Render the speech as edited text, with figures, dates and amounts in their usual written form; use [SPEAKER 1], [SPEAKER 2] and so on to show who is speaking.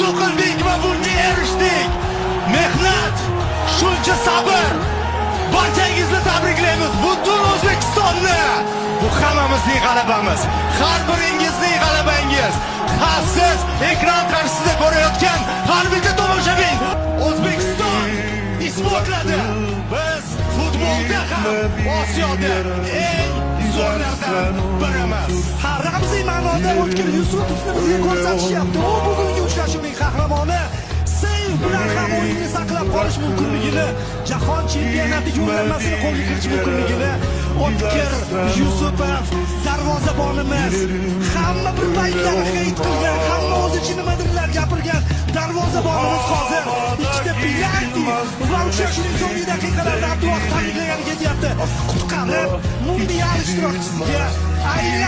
[SPEAKER 1] Orzu qildik va bunga erishdik. Mehnat, shuncha sabr. Barchangizni tabriklaymiz, butun O'zbekistonni. Bu hammamizning g'alabamiz. Har biringizning g'alabangiz. Ha, siz ekran qarshisida ko'rayotgan har bitta tomoshabin. O'zbekiston isbotladi. Biz futbolda ham Osiyoda eng zo'rlardan birimiz.
[SPEAKER 2] Ha, ramziy ma'noda O'tkir Yusupovni bizga ko'rsatishyapti. U bugungi uchrashuvning qahramoni. Seyv bilan ham o'yinni saqlab qolish mumkinligini, jahon chempionati yo'llanmasini qo'lga kiritish mumkinligini O'tkir Yusupov, darvozabonimiz, hamma bir paytlar heyt qilgan, hamma o'zicha nimadirlar gapirgan darvozabonimiz hozir ikkita penalti va uchrashuvning so'nggi daqiqalarida Abduvohid tabriklagani ketyapti. Qutqarib, mundial ishtirokchisiga aylan